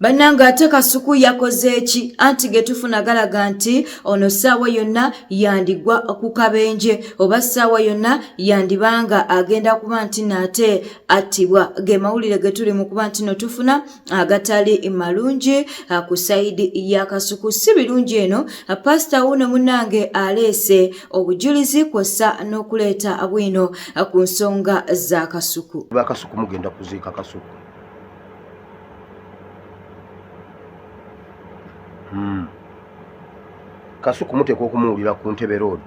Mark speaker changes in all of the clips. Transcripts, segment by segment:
Speaker 1: Bannange ate Kasuku yakoze ki? Anti ge tufuna galaga nti ono ssaawa yonna yandigwa ku kabenje oba ssaawa yonna yandibanga agenda kuba nti naate attibwa. Ge mawulire ge tuli mu kuba nti no tufuna agatali malungi ku sayidi ya Kasuku. Si birungi eno. Pasita wuuno munnange aleese obujulizi kw'ossa n'okuleeta bwino ku nsonga za Kasuku.
Speaker 2: Ba Kasuku mugenda kuziika Kasuku. Hmm. Kasuku muteekwa okumuwulira ku Ntebe Road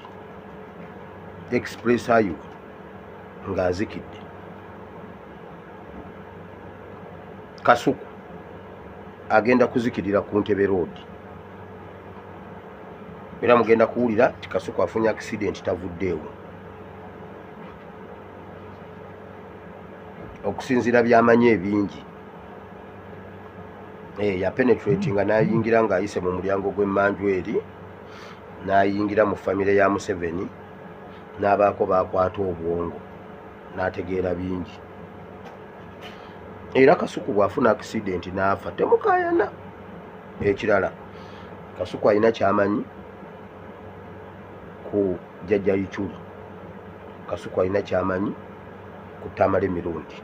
Speaker 2: Express Highway ng'azikidde. Kasuku agenda kuzikirira ku Ntebe Road era mugenda kuwulira nti Kasuku afunye accident tavuddeewo. Okusinziira byamanyi ebingi eh, ya penetrate nga nayingira ng'ayise mu mulyango gw'emmanju eri n'ayingira mu famire ya Museveni n'abaako baakwata obwongo n'ategeera bingi. Era Kasuku bw'afuna akisidenti n'afa temukayana. Ekirala Kasuku alina kyamanyi ku Jjajja Ichuli, Kasuku alina kyamanyi ku Tamale Mirundi.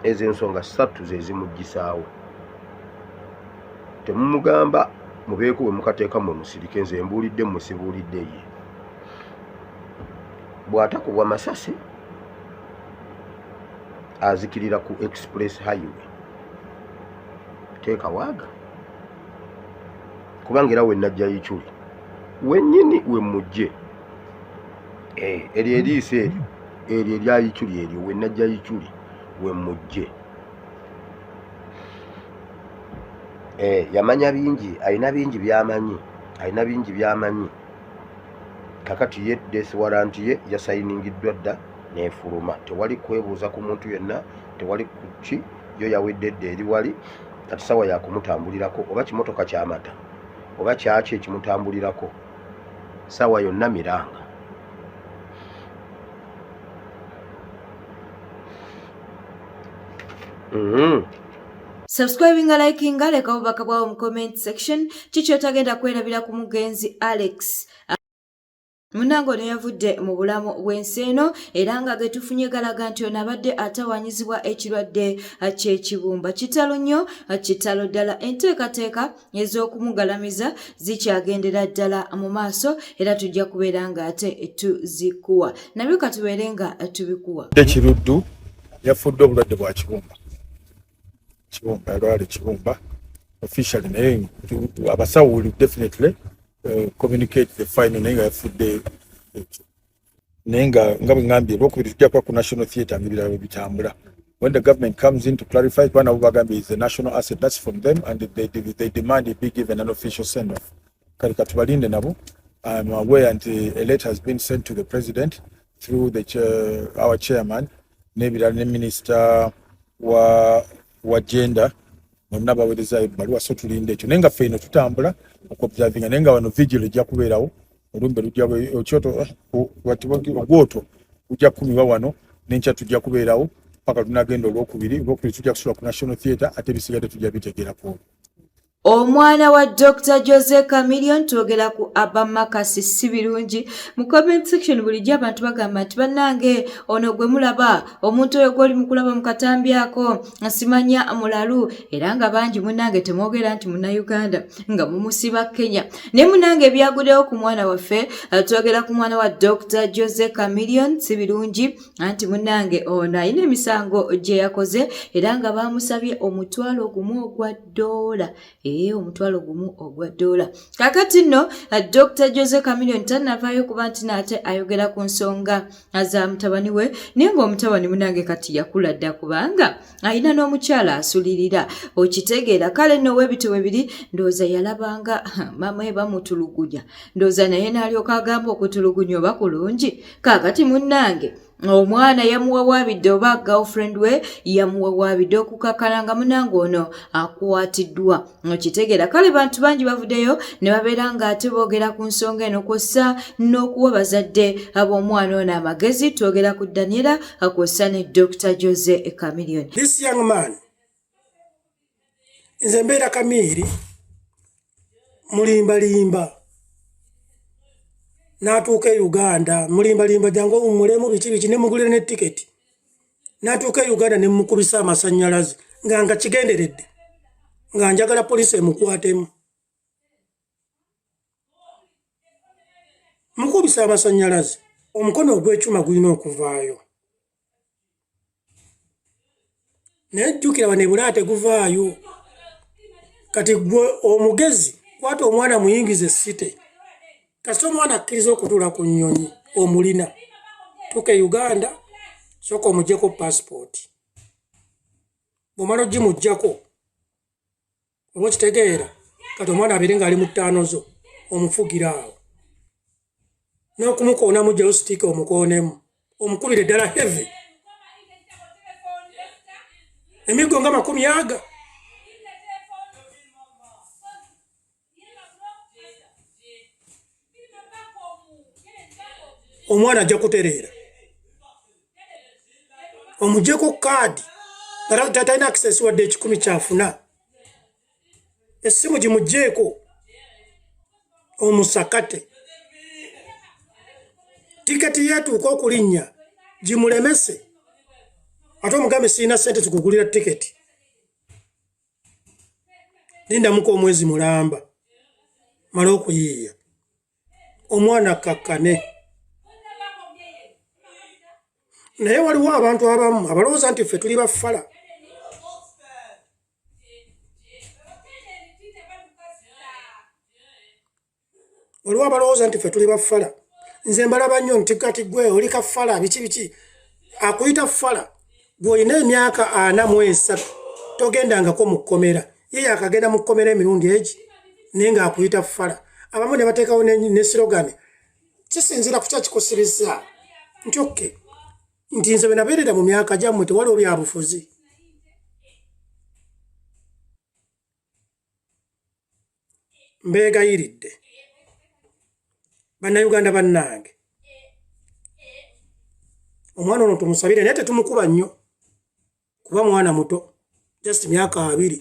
Speaker 2: Ezo ensonga ssattu ze zimuggyisaawo. Temumugamba mubeeko we mukateeka mmwe musirike, nze mbuulidde mmwe sibuulidde ye. Bw'atakubwa masasi azikirira ku Express Highway teeka waaga kubanga era wenajja Ichuli wennyini we mujje eh, eryo eriiso eryo eryo erya Ichuli eryo wenajja Ichuli we mujje eh, yamanya bingi, alina bingi byamanyi, alina bingi byamanyi. Kakati ye death warrant ye yasayiningiddwa dda nefuluma, tewali kwebuuza ku muntu yenna, tewali kuki yo yawedde dda eri wali. Kati sawa yakumutambulirako oba kimotoka kyamata oba kyaki ekimutambulirako sawa yonna miranga.
Speaker 1: Subscribinga, likinga, leka obubaka bwawo mu comment section. Kiki otagenda kwerabira ku mugenzi Alex Munange? Ono yavudde mu bulamu bw'ensi eno era nga ge tufunye galaga nti ono abadde atawaanyizibwa ekirwadde ky'ekibumba. Kitalo nnyo, kitalo ddala. Enteekateeka ez'okumugalamiza zikyagendera ddala mu maaso era tujja kubeera nga ate tuzikuwa nabyo, katubeere nga tubikuwa.
Speaker 3: Kiruddu yafudde obulwadde bwa kibumba. Kibumba, yalwala ekibumba officially, naye abasawo will definitely communicate the final, naye nga yafudde ekyo. Naye nga bwe ngambye, olwokubiri tujja kuba ku National Theatre ng'ebirala bwe bitambula. When the government comes in to clarify, kuba nabo bagambye is a national asset, that's from them, and they demand it be given an official send off. Kale katubalinde nabo. I'm aware nti a letter has been sent to the president through our chairman n'ebirala ne minister wa gender, bonna baweerezaayo ebbaluwa, so tulinde ekyo. Naye nga ffe eno tutambula okuobservinga, naye nga wano vigil ejja kubeerawo, olumbe lujja ekyoto ogwoto gujja kukumibwa wano n'enkya, tujja kubeerawo paka tunagenda olwokubiri. Olwokubiri tujja kusula ku National Theatre, ate ebisigadde tujja bitegeera ku
Speaker 1: Omwana wa Dr Jose Chameleone, twogera ku Abamakasi, si birungi. Mu comment section bulijjo abantu bagamba nti bannange ono gwe mulaba, omuntu oyo gwoli mukulaba mu katambi ako simanya mulalu, era nga bangi munnange temwogera nti Munnayuganda nga mumusiba Kenya. Naye munnange ebyaguddewo ku mwana waffe, twogera ku mwana wa Dr Jose Chameleone, si birungi. Anti munnange ono alina emisango gye yakoze era nga bamusabye 10,000 ogwa ddoola, ee 10,000 ogwa ddoola. Kakati nno Dr Jose Chameleone tannavaayo kuba nti naate ayogera ku nsonga za mutabani we, naye ng'omutabani munange kati yakula dda kubanga alina n'omukyala asulirira, okitegeera. Kale nno webito bwe biri, ndowooza yalabanga maama we bamutulugunya, ndowooza naye n'alyoka agamba okutulugunya oba kulungi. Kaakati munnange omwana yamuwawaabidde oba girlfriend we yamuwawaabidde okukakala nga munange ono akwatiddwa, okitegeera. Kale bantu bangi bavuddeyo ne babeera ng'ate boogera ku nsonga eno kw'ossa n'okuwa bazadde ab'omwana ono amagezi. Twogera ku Daniela kw'ossa ne Dr Jose Chameleone.
Speaker 4: This young man Nze mbeera Kamiiri, mulimbalimba n'atuuka e Uganda, mulimbalimba jangu owummulemu biki biki, ne mugulira ne tiketi. N'atuuka e Uganda ne mukubisa amasannyalaze nga nga kigenderedde, nga njagala poliisi emukwatemu. Mukubisa amasannyalaze, omukono ogw'ekyuma gulina okuvaayo. Naye jjukira wano e Bulaaya teguvaayo. Kati gwe omugezi kwata omwana muyingize site. Kasita omwana akkiriza okutuula ku nnyonyi omulina. Tuuka e Uganda, sooka omuggyeko paasipooti. Bw'omala ogimuggyako, oba okitegeera kati omwana abeere ng'ali mu ttaano zo omufugira awo n'okumukoonamu gyayo sitiika omukoonemu omukubire ddala heavy emiggo nga 20. Omwana ajja kutereera omugyeko kaadi nga talina access wadde 100 kyafuna, essimu gimugyeko omusakate, tiketi yetuuka okulinnya gimulemese, ate omugambe sirina ssente zikugulira tiketi, lindamuko omwezi mulamba male okuyiiya omwana akkakkane. Naye waliwo abantu abamu abalowooza nti ffe tuli bafala. Waliwo abalowooza nti ffe tuli bafala. Nze mbalaba nnyo nti kati gwe oli kafala biki biki, akuyita fala gwe olina emyaka 43 togendangako mu kkomera, ye yakagenda mu kkomera emirundi egi naye ng'akuyita fala. Abamu ne bateekawo ne slogan, kisinziira ku kyakikusibizza nti okke nti nze bwe nabeerera mu myaka gyammwe tewaliwo byabufuzi. Mbeegayiridde Bannayuganda bannange, omwana ono tumusabire, naye tetumukuba nnyo kuba mwana muto, just myaka 20.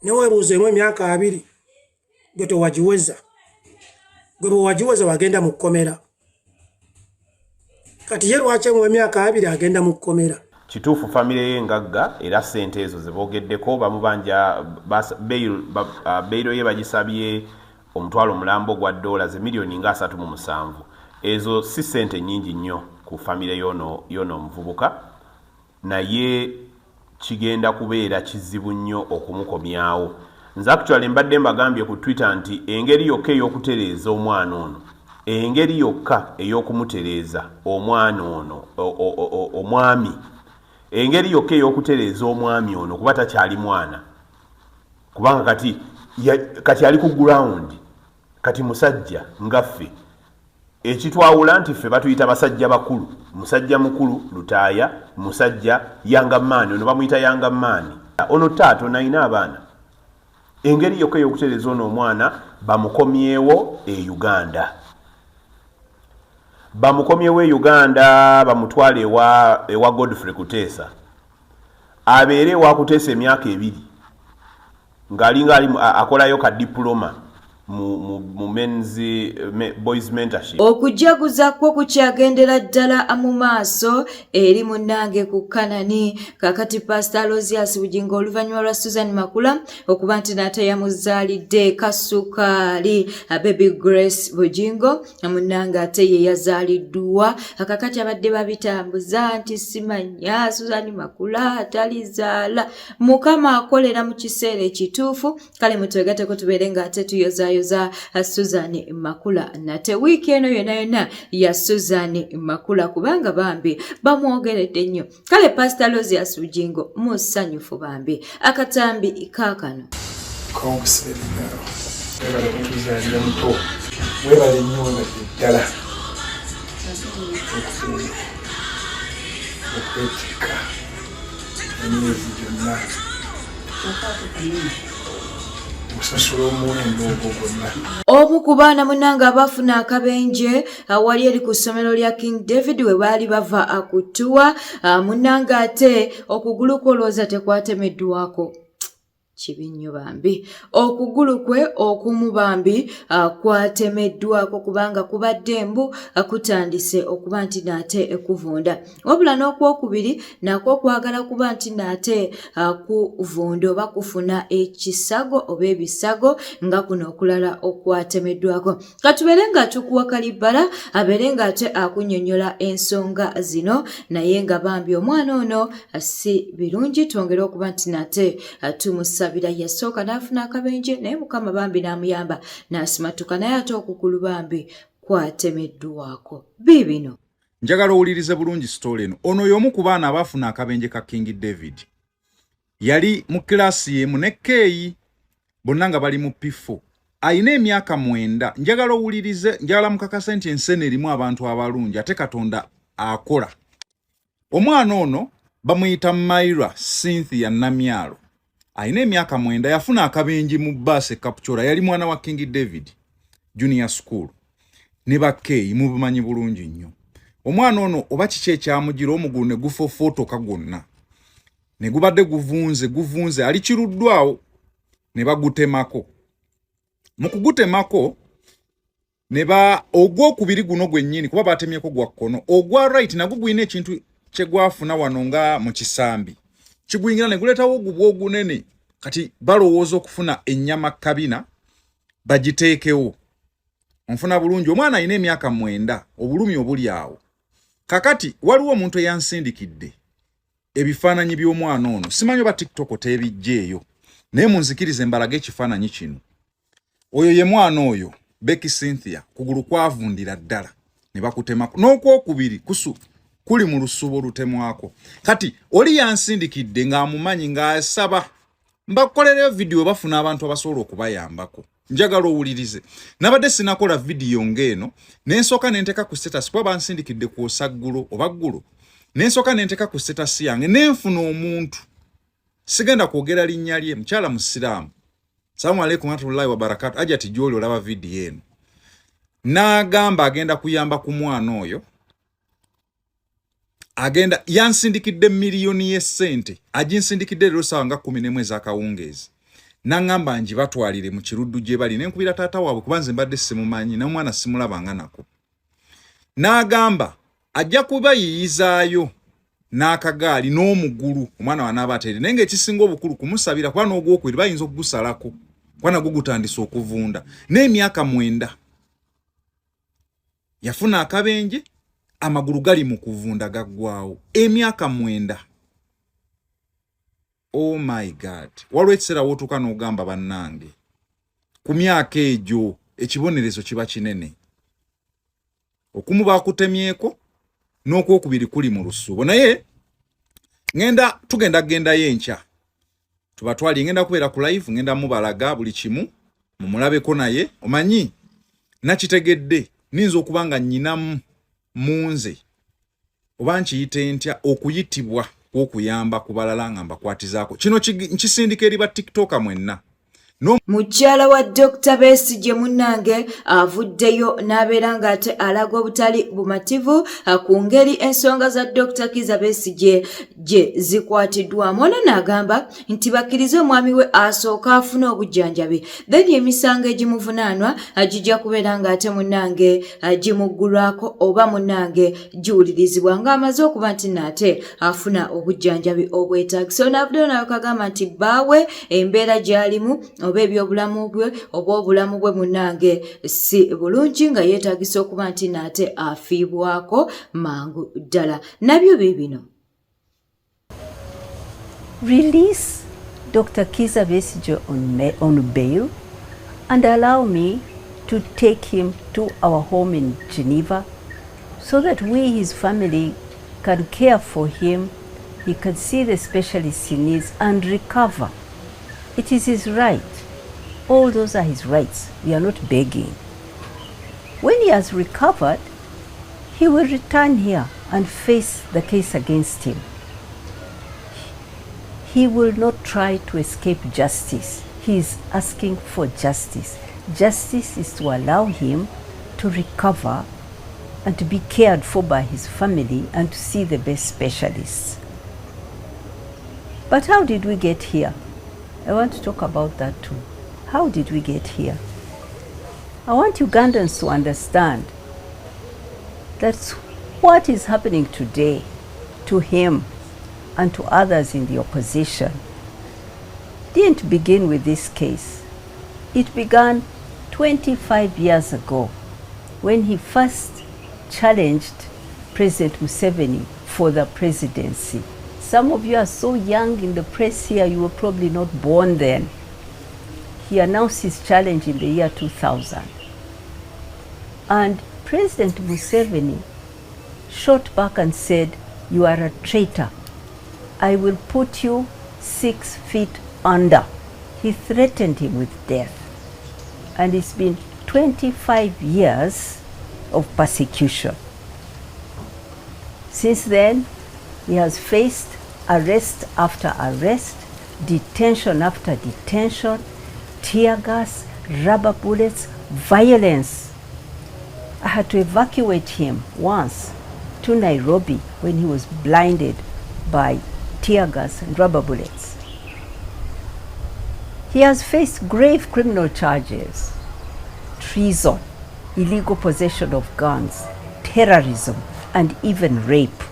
Speaker 4: Neweebuuzeemu emyaka 20 gwe tewagiweza, gwe bwe wagiweza wagenda mu kkomera, kati ye lwaki emyaka 20 agenda mu kkomera?
Speaker 5: Kituufu famire ye ngagga, era ssente ezo ze boogeddeko bamubanja bail ye bagisabye omutwalo mulambo gwa ddoola ze miliyoni nga 37. Ezo si ssente nnyingi nnyo ku famire y'ono omuvubuka, naye kigenda kubeera kizibu nnyo okumukomyawo. Nze actually mbadde mbagambye ku Twitter nti engeri yokka ey'okutereeza omwana ono, engeri yokka ey'okumutereeza omwana ono, omwami, engeri yokka ey'okutereeza omwami ono, kuba takyali mwana, kubanga kati ali ku ground, kati musajja nga ffe. Ekitwawula nti ffe batuyita basajja bakulu, musajja mukulu Lutaaya, musajja younger man, ono bamuyita younger man. Ono taata ono alina abaana. Engeri yokka ey'okutereeza ono omwana, bamukomyewo e Uganda, bamukomyewo e Uganda, bamutwale ewa Godfrey Kuteesa, abeere ewa Kuteesa emyaka 2 ng'alinga akolayo ka diploma mu men's boys mentorship.
Speaker 1: Okujaguza kwo kukyagendera ddala mu maaso eri munnange ku Kanani. Kakati Pastor Aloysius Bugingo oluvannyuma lwa Susan Makula okuba nti n'ate yamuzaalidde kasukaali baby Grace Bugingo, munnange ate ye yazaaliddwa. Kakati abadde babitambuza nti simanya Susan Makula talizaala, Mukama akolera mu kiseera ekituufu. Kale mutwegateko tubeere ng'ate tuyozaayoza Susan Makula nate wiiki eno yonna yonna ya Susan Makula, kubanga bambi bamwogeredde nnyo. Kale Pastor Aloysius Bugingo musanyufu bambi. Akatambi kaakano.
Speaker 6: Webale kutuzaalira muto, webale nnyo, webale ddala okwetikka emyezi gyonna. Okusasula omuwendo ogwo gwonna.
Speaker 1: Omu ku baana munnange abaafuna akabenje awali eri ku ssomero lya King David we baali bava akutuwa munnange ate okugulu kwolowooza tekwatemeddwako. Kibi nnyo bambi. Okugulu kwe okumu bambi kwatemeddwako kubanga kubadde mbu kutandise okuba nti naate kuvunda. Wabula n'okwokubiri nakwo kwagala kuba nti naate kuvunda oba kufuna ekisago oba ebisago nga kuno okulala okwatemeddwako. Katubeere nga tukuwa kalibbala abeere nga ate akunnyonnyola ensonga zino, naye nga bambi omwana ono si birungi, twongere okuba nti nate tumusabira. Yasooka n'afuna akabenje naye Mukama bambi n'amuyamba n'asimatuka, naye ate okugulu bambi kwatemeddwako. Biibino.
Speaker 7: Njagala owulirize bulungi sitoola eno. Ono y'omu ku baana abaafuna akabenje ka King David. Yali mu kilaasi y'emu ne Keeyi, bonna nga bali mu P4. Alina emyaka 9. Njagala owulirize, njagala mukakase nti ensi eno erimu abantu abalungi ate Katonda akola. Omwana ono bamuyita Myra Cynthia Namyalo. Alina emyaka 9, yafuna akabenje mu bbaasi e Kapchorwa. Yali mwana wa King David Junior School ne bakkeeyi, mubumanyi bulungi nnyo. Omwana ono oba kiki ekyamugira omugulu ne gufofootoka gwonna, ne gubadde guvunze guvunze, ali kiruddwawo ne bagutemako. Mu kugutemako ne ba ogwokubiri guno gwennyini, kuba batemyeko gwa kkono, ogwa right nagwo gulina ekintu kye gwafuna wano nga mu kisambi, kiguyingira ne guleetawo ogubwa ogunene. Kati balowooza okufuna ennyama kabina bagiteekewo. Onfuna bulungi, omwana alina emyaka 9, obulumi obuli awo. Kakati waliwo omuntu eyansindikidde ebifaananyi by'omwana ono, simanyi oba TikTok teebijjeeyo, naye munzikirize mbalage ekifaananyi kino. Oyo ye mwana oyo Becky Cynthia, kugulu kwavundira ddala ne bakutemako, n'okwokubiri kusu kuli mu lusubo lutemwako. Kati oli yansindikidde ng'amumanyi ng'asaba mbakolereyo vidiyo bafuna abantu abasobola okubayambako. Njagala owulirize. Nabadde sinakola vidiyo ng'eno, ne nsooka ne nteeka ku status kuba bansindikidde kwosa ggulo oba ggulo, ne nsooka ne nteeka ku status yange ne nfuna omuntu, sigenda kwogera linnya lye, mukyala musiraamu. Salamu alaikum warahmatullahi wabarakatu. Ajati gy'oli olaba vidiyo eno, n'agamba agenda kuyamba ku mwana oyo. Agenda yansindikidde miliyoni y'essente, aginsindikidde leero saawa nga 11 ez'akawungeezi, n'aŋŋamba ngibatwalire mu Kiruddu gye bali. Ne nkubira taata waabwe kuba nze mbadde simumanyi n'omwana simulabanga nako, n'agamba ajja kubayiyizaayo n'akagaali n'omugulu omwana wanaaba ateere, naye ng'ekisinga obukulu kumusabira kuba n'ogwokubiri bayinza okugusalako kuba nagwo gutandise okuvunda. N'emyaka 9 yafuna akabenje, amagulu gali mu kuvunda gaggwawo, emyaka 9. Oh my God, waliwo ekiseera wootuuka n'ogamba bannange ku myaka egyo ekibonerezo kiba kinene. Okumu bakutemyeko n'okwokubiri kuli mu lusuubo, naye ngenda tugenda kugendayo enkya tubatwali, ngenda kubeera ku live, ngenda mubalaga buli kimu mumulabeko. Naye omanyi nakitegedde ninza okuba nga nnyinamu mu nze, oba nkiyite ntya, okuyitibwa kw'okuyamba ku balala nga mbakwatizaako. Kino nkisindika eri ba TikToker mwenna.
Speaker 1: Mukyala wa Dr Besigye munnange avuddeyo n'abeera ng'ate alaga obutali bumativu ku ngeri ensonga za Dr Kiza Besigye gye zikwatiddwamu. Ono n'agamba nti bakkirize omwami we asooka afune obujjanjabi, then emisango egimuvunaanwa gijja kubeera ng'ate munnange gimuggulwako oba munnange giwulirizibwa ng'amaze okuba nti naate afuna obujjanjabi obwetaagisa. Ono avuddeyo nawe kagamba nti bbaawe embeera gy'alimu oba ebyobulamu bwe oba obulamu bwe munnange si bulungi, nga yeetaagisa okuba nti naate afiibwako mangu ddala. Nabyo biibino.
Speaker 8: Release Dr. Kiza Besigye on bail and allow me to take him to our home in Geneva so that we, his family, can care for him, he can see the specialists he needs and recover. It is his right. All those are his rights. We are not begging. When he has recovered, he will return here and face the case against him. He will not try to escape justice. He is asking for justice. Justice is to allow him to recover and to be cared for by his family and to see the best specialists. But how did we get here? I want to talk about that too. How did we get here? I want Ugandans to understand that what is happening today to him and to others in the opposition didn't begin with this case. It began 25 years ago when he first challenged President Museveni for the presidency. Some of you are so young in the press here, you were probably not born then. He announced his challenge in the year 2000. And President Museveni shot back and said, You are a traitor. I will put you 6 feet under. He threatened him with death. And it's been 25 years of persecution. Since then, he has faced arrest after arrest, detention after detention, tear gas, rubber bullets, violence. I had to evacuate him once to Nairobi when he was blinded by tear gas and rubber bullets. He has faced grave criminal charges, treason, illegal possession of guns, terrorism, and even rape.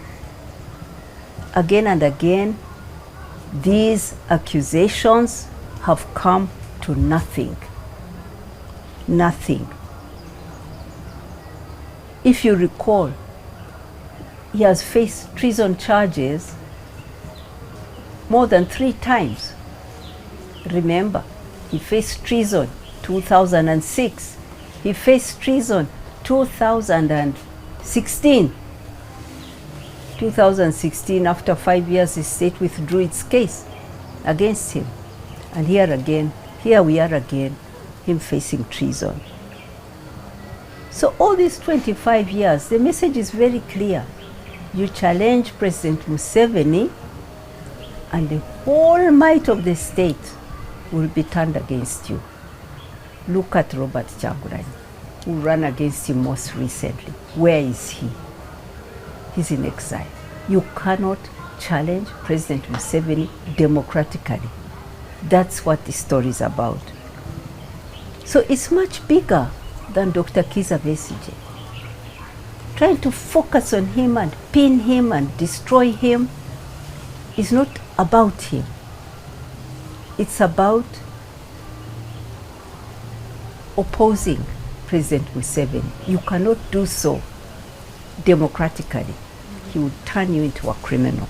Speaker 8: Again and again, these accusations have come to nothing. Nothing. If you recall, he has faced treason charges more than 3 times. Remember, he faced treason 2006. He faced treason 2016. 2016, after 5 years, the state withdrew its case against him. And here we are again, him facing treason. So all these 25 years, the message is very clear. You challenge President Museveni and the whole might of the state will be turned against you. Look at Robert Kyagulanyi, who ran against him most recently. Where is he? He's in exile. You cannot challenge President Museveni democratically. That's what the story is about. So it's much bigger than Dr. Kizza Besigye. Trying to focus on him and pin him and destroy him is not about him. It's about opposing President Museveni. You cannot do so democratically. He would turn you into a criminal.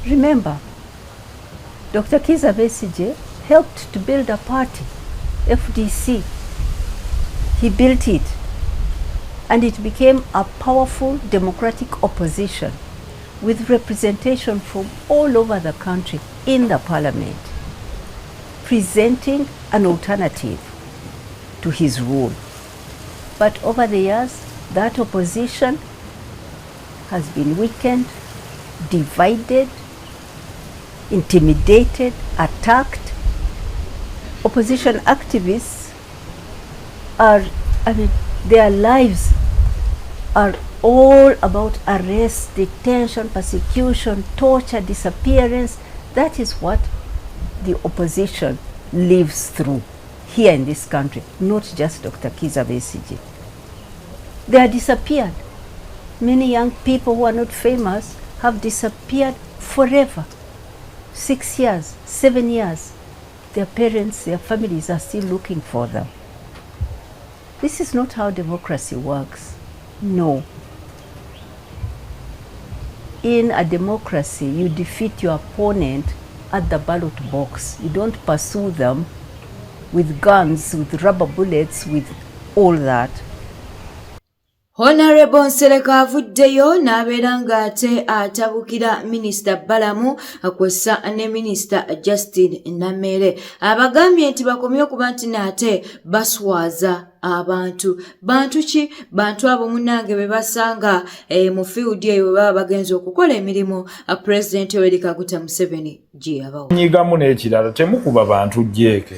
Speaker 8: Remember, Dr. Kizza Besigye helped to build a party, FDC. He built it, and it became a powerful democratic opposition with representation from all over the country in the parliament, presenting an alternative to his rule. But over the years, that opposition has been weakened, divided, intimidated, attacked. Opposition activists are, their lives are all about arrest, detention, persecution, torture, disappearance. That is what the opposition lives through here in this country, not just Dr. Kizza Besigye. They are disappeared. Many young people who are not famous have disappeared forever. 6 years, 7 years. Their parents, their families are still looking for them. This is not how democracy works. No. In a democracy, you defeat your opponent at the ballot box. You don't pursue them with guns, with rubber bullets, with all that.
Speaker 1: Honorable Nsereko avuddeyo n'abeera ng'ate atabukira Minisita Balamu kw'ossa ne Minisita Justin Nameere. Abagambye nti bakomye okuba nti n'ate baswaza abantu. Bantu ki? Bantu abo munnange be basanga eh, mu field eyo bwe baba bagenze okukola emirimu eh, Pulezidenti Yoweri Kaguta Museveni gye yabawa.
Speaker 9: Nyigamu n'ekirala temukuba bantu jeeke.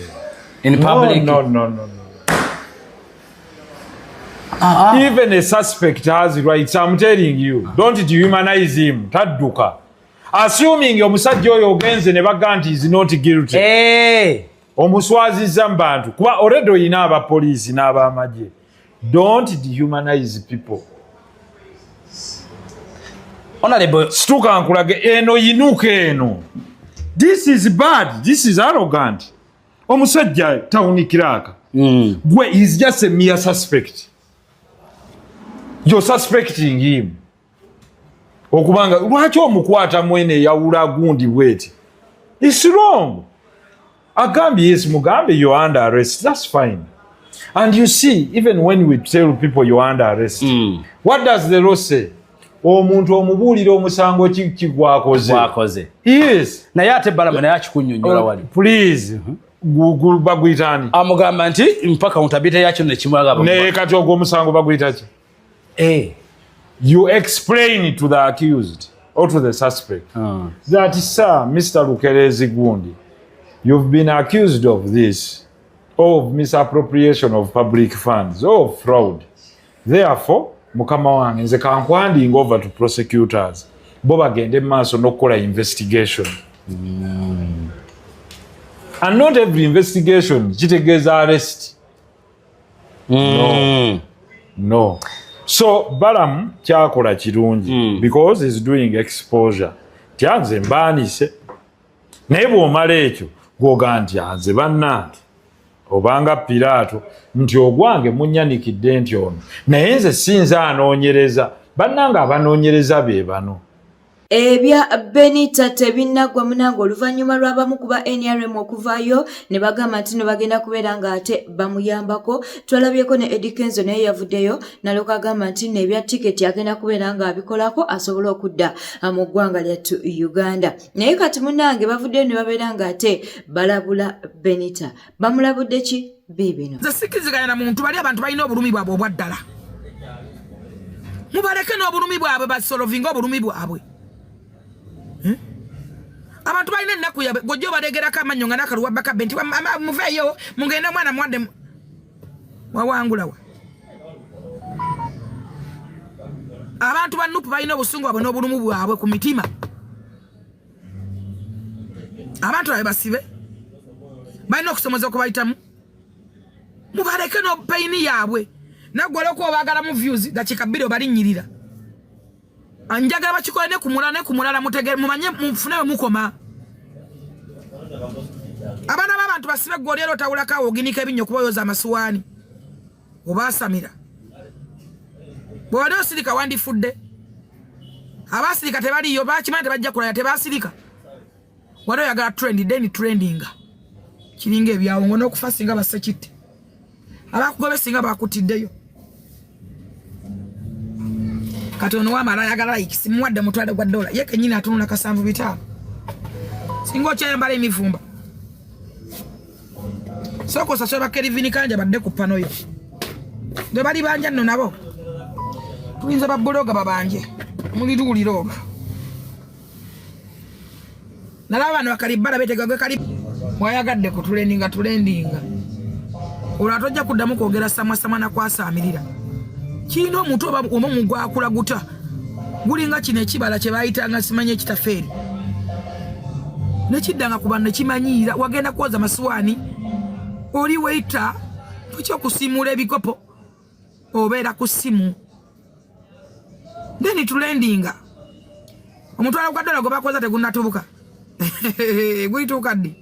Speaker 10: In public.
Speaker 9: No, no, no, no. Even a suspect has rights. I'm telling you. Don't dehumanize him. Tadduka. Assuming omusajja oyo ogenze ne baga nti is not guilty.
Speaker 10: Hey. Eh.
Speaker 9: Omuswazizza mu bantu kuba already oyina abapoliisi n'abamagye. Don't dehumanize people.
Speaker 10: Honorable.
Speaker 9: Situka nkulage eno yinuka eno. This is bad. This is arrogant. Omusajja town clerk. Gwe is just a mere suspect. You're suspecting him. Okubanga lwaki omukwata mwene eyawula gundi bweti? It's wrong. Agambye yes, mugambe you're under arrest. That's fine. And you see, even when we tell people you're under arrest, what does the law say? Omuntu omubuulira omusango ki gwakoze.
Speaker 10: Gwakoze.
Speaker 9: Yes.
Speaker 10: Naye ate Balamu naye akikunnyonnyola wali.
Speaker 9: Please. Baguyita ani?
Speaker 10: Amugamba nti mpa accountability yakyo nekimulaga.
Speaker 9: Naye kati ogwo omusango baguyita ki?
Speaker 10: Eh.
Speaker 9: You explain to the accused or to the suspect that, sir, Mr. Lukerezi Gundi, you've been accused of this, of misappropriation of public funds, or fraud. Therefore, mukama wange nze kankuhanding over to prosecutors. Bo bagende mu maaso n'okukola investigation. And not every investigation kitegeeza arrest. No. No. So Balamu kyakola kirungi because he's doing exposure. Tyanze mbaanise. Naye bw'omala ekyo gw'oga nti anze bannange obanga Piraato nti ogwange munyanikidde nti ono naye nze sinza anoonyereza bannange abanoonyereza be bano.
Speaker 1: Ebya Benita tebinnaggwa munange oluvannyuma lw'abamu ku ba NRM okuvaayo ne bagamba nti no bagenda kubeera ng'ate bamuyambako. Twalabyeko ne Eddy Kenzo naye yavuddeyo n'alyoka agamba nti nno ebya tiketi agenda kubeera ng'abikolako asobole okudda mu ggwanga lyattu Uganda. Naye kati munnange bavuddeyo ne babeera ng'ate balabula Benita. Bamulabudde ki? Biibino.
Speaker 11: Nze sikkiriziganya na muntu bali abantu balina obulumi bwabwe obwa ddala. Mubaleke n'obulumi bwabwe basolovinga obulumi bwabwe. Abantu balina ennaku yabwe gojja obalegerako amannyo nga n'akaluwa bakabbe nti muveeyo mugende omwana muwadde wawangulawa. Abantu ba Nupu balina obusungu bwabwe n'obulumu bwabwe ku mitima. Abantu babe basibe balina okusomoza okubayitamu, mubaleke n'opeyini yaabwe. Naggwe olwokuba obaagalamu views dakiika bbiri obalinnyirira. Njagala bakikole ne ku mulala ne ku mulala mutegere mumanye mufune we mukoma. Abaana b'abantu basibe ggwe oli era otawulako awo oginika ebinnyo kuba oyoza amasuwaani obaasamira. Bwe wali osirika wandifudde. Abaasirika tebaliiyo bakimanyi tebajja kulaya tebaasirika. Wali oyagala trend then trendinga. Kiringa ebyawongo n'okufa singa basse kitte. Abakugobe singa bakutiddeyo. Kati ono wamala ayagala likes muwadde mutwale gwa dola ye kennyini atunula 75 singa okyayambala emivumba sooka osasula bakerivini kanja badde ku pano yo bwe bali banja nno nabo tuyinza babuloga babanje mulituwulira olwo nalaba bano bakalibbala beetega gwe kali wayagadde kutulendinga tulendinga olwo atojja kuddamu kwogera samwasamwa nakwasaamirira kirina omutwe oba omu gwakula guta gulinga kino ekibala kye bayitanga simanyi ekitafeeri nekiddanga ku bantu nekimanyiira wagenda kwoza masuwaani oli waiter ekyokusiimuula ebikopo obeera ku ssimu then tulendinga omutwalo gwa dola gwe bakoza tegunnatubuka gulituuka ddi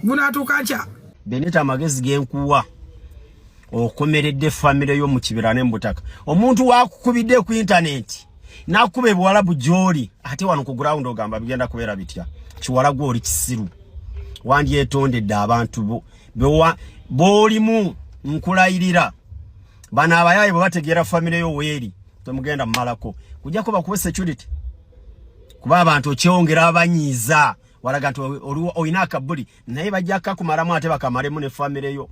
Speaker 11: gunaatuuka nkya.
Speaker 12: Benita amagezi genkuwa okomeredde famire yo mu kibira ne mubutaka omuntu wakukubidde ku intaneti nakuba ebuwalabu gyoli ate wano ku ground ogamba bigenda kubeera bitya kiwala gwe oli kisiru wandyetondedde abantu boolimu nkulayirira. Bano abayaaye bwe bategeera famire yo weeri, temugenda mumalako kujjako bakuwe security, kuba abantu okyongera abanyiiza, walaga nti olina akabuli, naye bajja kakumalamu ate bakamalemu ne famire yo.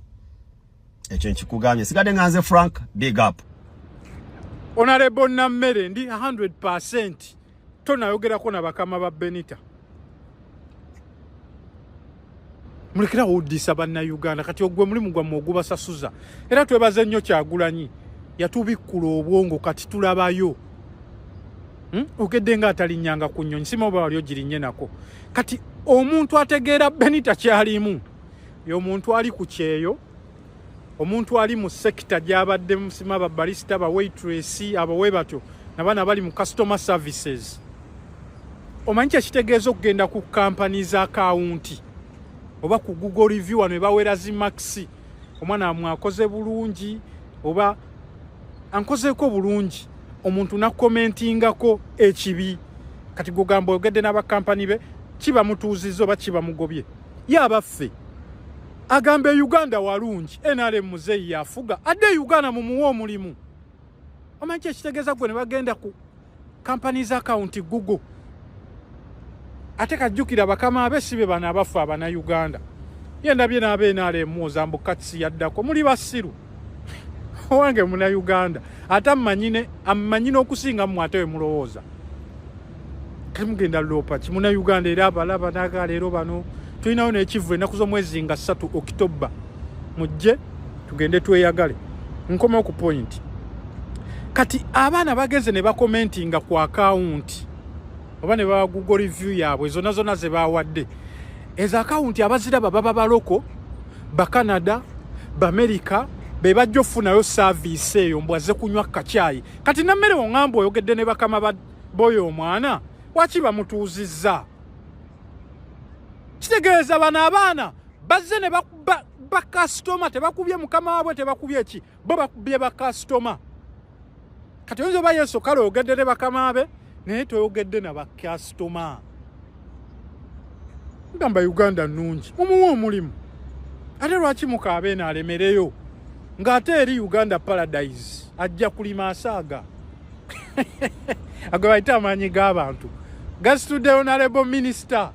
Speaker 12: Ekyo nkikugambye. Sigadde nga nze Frank, big up.
Speaker 9: Honorable Nammere, ndi 100% tonayogerako na bakama ba Benita. Mulekera owuddisa bannayuganda. Kati ogwe mulimu gwammwe ogubasasuza. Era twebaze nnyo Kyagulanyi, yatubikkula obwongo, kati tulabayo. Ogedde nga atalinnyanga ku nnyonyi, sima oba wali ogirinnye nako. Kati omuntu ategeera Benita kyalimu y'omuntu ali ku kyeyo, omuntu ali mu sekita gy'abadde musima, ba barista, ba waitress, abawe batyo nabaana bali mu customer services. Omanyi kyekitegeeza okugenda ku kampani za kawunti oba ku Google review, wano ebawera zi maxi, omwana wamwe akoze bulungi oba ankozeeko bulungi, omuntu nakomentingako ekibi. Kati gugamba oyogedde n'abakampani be, kiba mutuuzizza oba kiba mugobye. Ye abaffe agamba e Uganda walungi, NRM muzeeyi yafuga, adde e Uganda mumuwe omulimu. Omanyi kyekitegeeza gwe ne bagenda ku companies account Google, ate kajjukira bakama abe si be bano abafa abanauganda. Ye ndabye n'aba NRM oza mbu katsi yaddako, muli basiru. Owange munauganda ate ammanyi n'okusinga mmwe, ate we mulowooza temugenda loopa ki munauganda. Era abalaba naga leero bano tulinawo n'ekivu ennaku z'omwezi nga 3 Okitoba, mujje tugende tweyagale. Nkomewo ku point. Kati abaana bagenze ne bakomentinga ku akawunti oba ne bawa Google review yaabwe zonna zonna ze bawadde. Ezo akawunti abaziraba baba baloko, Bacanada, Bamerika, be bajja ofunayo saaviisi eyo mbu azze kunywa kacaayi. Kati nammere oŋŋamba oyogedde ne bakama boyo omwana, waki bamutuuzizza? Kitegeeza bano abaana bazze ne bakasitoma, tebakubye mukama waabwe, tebakubye ki, bo bakubye bakasitoma. Kati oyinza oba Yesu kale oyogedde ne bakama be, naye toyogedde na bakasitoma. Ngamba Uganda nnungi, mumuwe omulimu. Ate lwaki mukaaba eno alemereyo ng'ate eri Uganda paradise, ajja kulima asaaga. Ago bayita amaanyi g'abantu gasitudde honorable minister.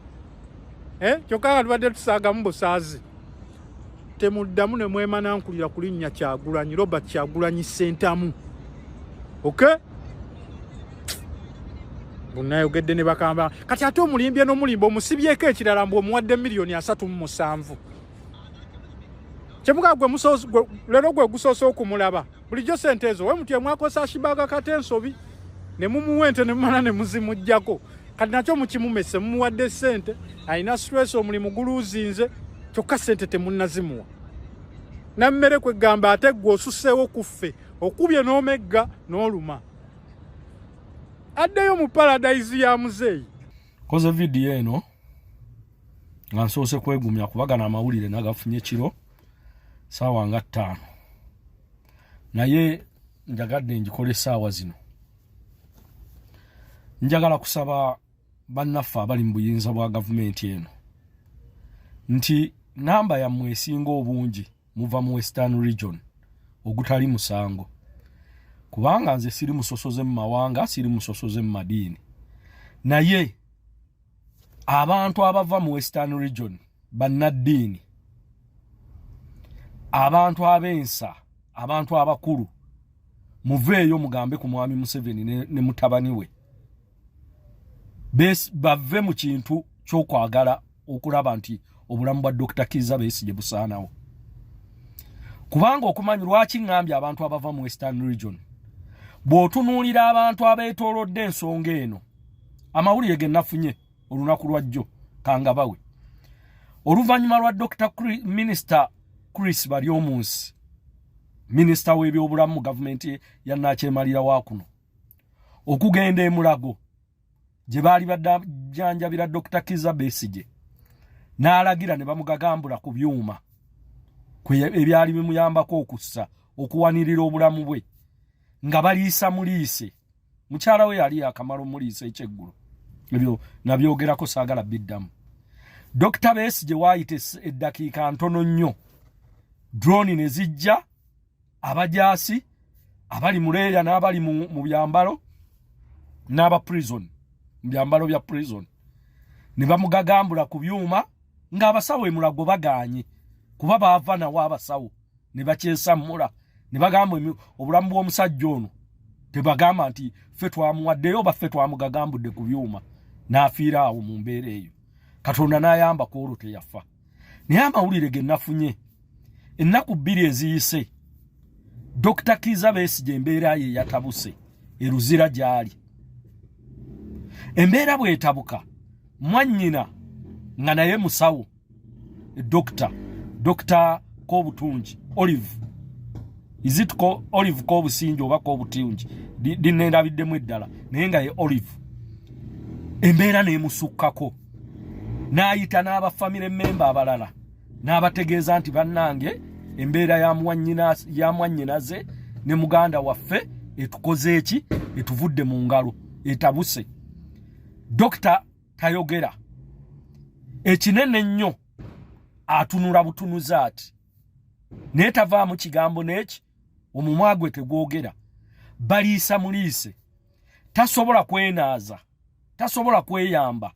Speaker 9: Kyokka nga tubadde tusaagamu busaazi. Temuddamu ne mwemanankulira ku linnya Kyagulanyi, Robert Kyagulanyi Ssentamu. Okay? Bunayogedde ne bakamba. Kati ate omulimbye n'omulimba omusibyeko ekirala mbu omuwadde miliyoni 37. Kyemuga gwe musoose, leero gwe gusoose okumulaba. Bulijjo ssente ezo we mutye mwakosa Ashibaga kate ensobi ne mumuwa ente ne mumala ne muzimuggyako. Kati nakyo mukimumese, mumuwadde ssente, alina stress, omulimu guluuzinze, kyokka ssente temunnazimuwa. Nammere kwegamba ate ggwe osusseewo ku ffe, okubye n'omegga n'oluma. Addeyo mu paradise ya muzeeyi.
Speaker 13: Nkoze vidiyo eno nga nsoose kwegumya kuba gano amawulire nagafunye kiro saawa nga 5, naye njagadde ngikole essaawa zino. Njagala kusaba bannaffe abali mu buyinza bwa gavumenti eno nti namba yammwe esinga obungi muva mu Western Region, ogutali musango, kubanga nze siri musosoze mu mawanga, siri musosoze mu madiini, naye abantu abava mu Western Region bannaddiini, abantu ab'ensa, abantu abakulu, muveeyo mugambe ku mwami Museveni ne mutabani we bave mu kintu ky'okwagala okulaba nti obulamu bwa Dr. Kizza Besigye busaanawo. Kubanga okumanyi lwaki ŋŋambye abantu abava mu Western Region, bw'otunuulira abantu abeetoolodde ensonga eno, amawulire ge nafunye olunaku lwajjo kangabawe oluvannyuma lwa Dr. Minister Chris Baryomunsi, minisita w'ebyobulamu mu gavumenti ya Nakyemalira wa kuno, okugenda e Mulago gye baali bajjanjabira Dr. Kizza Besigye, n'alagira ne bamugagambula ku byuma ebyali bimuyambako okussa okuwanirira obulamu bwe, nga baliisa muliise. Mukyala we yali yakamala omuliisa ekyeggulo, ebyo nabyogerako saagala biddamu. Dr. Besigye waayita eddakiika ntono nnyo, drone ne zijja, abajaasi Abali mu leeya n'abali mu byambalo n'aba prison, mu byambalo bya prison, ne bamugagambula ku byuma ng'abasawo emulago bagaanye, kuba baava nawo abasawo ne bakyesammula ne bagamba obulamu bw'omusajja ono tebagamba nti ffe twamuwaddeyo oba ffe twamugagambudde ku byuma n'afiira awo mu mbeera eyo. Katonda n'ayamba ku olwo teyafa. Naye amawulire ge nafunye ennaku 2 eziyise, Dr. Kiiza Besigye embeera ye yatabuse eruzira gy'ali. Embeera bw'etabuka, mwannyina nga naye musawo, Dr. Kobutungi Olive, is it ko Olive Kobusingi oba Kobutungi, dinendabiddemu eddala, naye nga ye Olive, embeera n'emusukkako n'ayita n'abafamire memba abalala n'abategeeza nti bannange embeera ya mwannyinaze ne muganda waffe etukoze eki, etuvudde mu ngalo, etabuse. Dokita tayogera ekinene ennyo, atunula butunuzi ati, naye tavaamu kigambo n'eki, omumwa gwe tegwogera. Baliisa muliise, tasobola kwenaaza, tasobola kweyamba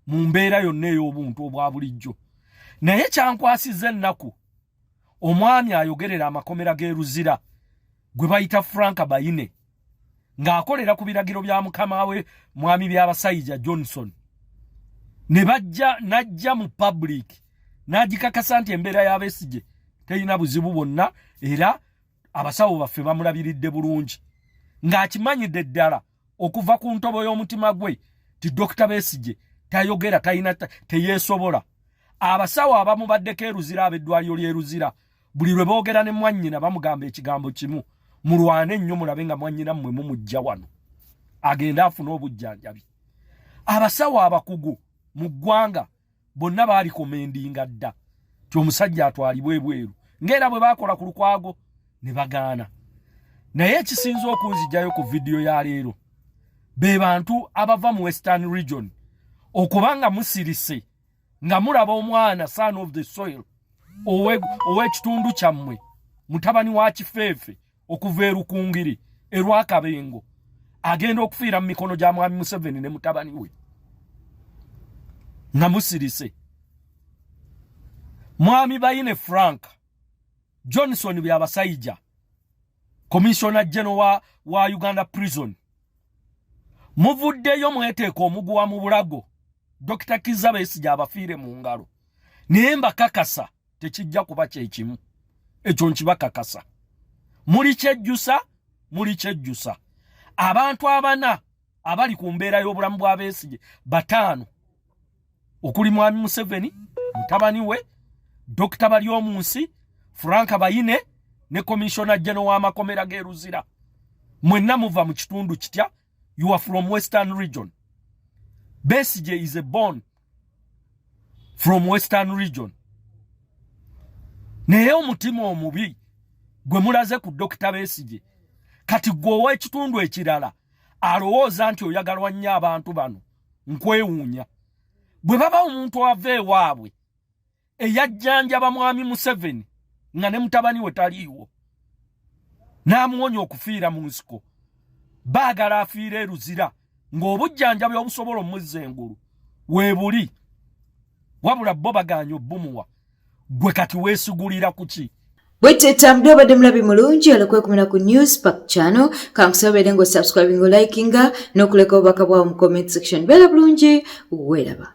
Speaker 13: mu mbeera yonna ey'obuntu obwa bulijjo. Naye kyankwasizza ennaku, omwami ayogerera amakomera g'e Luzira gwe bayita Frank Bayine, ng'akolera ku biragiro bya mukama we mwami Byabasayija Johnson, ne bajja n'ajja mu public n'agikakasa nti embeera ya Besigye terina buzibu bwonna, era abasawo baffe bamulabiridde bulungi, ng'akimanyidde ddala okuva ku ntobo y'omutima gwe ti Dr. Besigye tayogera, talina, teyeesobola. Abasawo abamubaddeko e Luzira, ab'eddwaliro ly'e Luzira, buli lwe boogera ne mwannyina bamugamba ekigambo kimu: mulwane nnyo mulabe nga mwannyina mmwe mumujja wano agende afune obujjanjabi. Abasawo abakugu mu ggwanga bonna baalikomendinga dda ti omusajja atwalibwe ebweru, ng'era bwe baakola ku Lukwago ne bagaana. Naye ekisinza okunzijjayo ku vidiyo ya leero, be bantu abava mu Western Region okubanga musirise nga mulaba omwana son of the soil ow'ekitundu kyammwe, mutabani wa Kifeefe okuva Erukungiri Erwakabengo, agenda okufiira mu mikono gya mwami Museveni ne mutabani we, nga musirise. Mwami Bayine Frank Johnson Byabasayija, Commissioner General wa Uganda Prison, muvuddeyo mweteeka omuguwa mu bulago Dr. Kizza Besigye abafiire mu ngalo, naye mbakakasa tekijja kuba kyekimu. Ekyo nkibakakasa, muli kyejjusa, muli kyejjusa. Abantu abana abali ku mbeera y'obulamu bwa Besigye 5, okuli mwami Museveni, mutabani we, Dr. Baryomunsi, Frank Bayine ne Commissioner General w'amakomera g'e Luzira, mwenna muva mu kitundu kitya? You are from Western Region. Besigye is a born from Western Region. Naye omutima omubi gwe mulaze ku Dr. Besigye, kati gwe ow'ekitundu ekirala alowooza nti oyagalwa nnyo abantu bano, nkwewuunya. Bwe baba omuntu ava ewaabwe eyajjanjaba mwami Museveni nga ne mutabani we taliiwo n'amuwonya okufiira mu nsiko, baagala afiire e Luzira ng'obujjanjabi obusobola omuzza engulu weebuli, wabula bo bagaanye obbumuwa. Gwe kati weesigulira ku ki?
Speaker 1: Bwetambudde obadde mulabi mulungi alokwekumira ku News Park Channel. Kankusaba obeere ng'osubscribing, olikinga n'okuleka obubaka bwawo mu comment section. Beera bulungi, weeraba.